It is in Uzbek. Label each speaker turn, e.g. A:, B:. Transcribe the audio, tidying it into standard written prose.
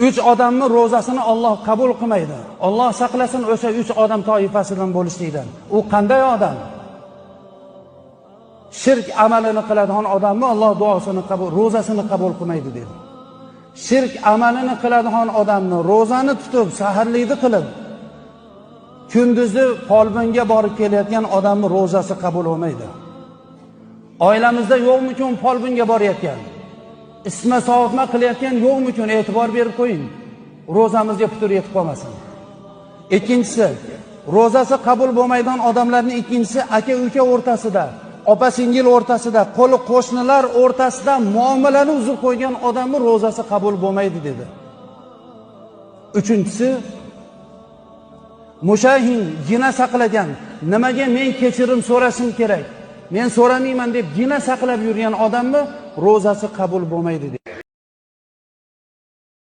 A: 3 odamni ro'zasini Alloh qabul qilmaydi. Alloh saqlasin o'sha 3 odam toifasidan bo'lishlikdan. U qanday odam? Shirk amalini qiladigan odamni Alloh duosini qabul, ro'zasini qabul qilmaydi dedi. Shirk amalini qiladigan odamni ro'zani tutib, saharlikni qilib, kunduzi folbinga borib kelayotgan odamni ro'zasi qabul bo'lmaydi. Oilamizda yo'qmikin folbinga borayotgan, isma sovutma qilayotgan yo'qmikin, e'tibor berib qo'ying. Ro'zamizga putur yetib qolmasin. Ikkinchisi, ro'zasi qabul bo'lmaydigan odamlarning ikkinchisi aka-uka o'rtasida, opa-singil o'rtasida, qo'li qo'shnilar o'rtasida muomalani uzib qo'ygan odamning ro'zasi qabul bo'lmaydi dedi. Uchinchisi, mushahin gina saqlagan, nimaga men kechirim so'rashim kerak, men so'ramayman deb gina saqlab yurgan odamni ro'zasi qabul bo'lmaydi dedi.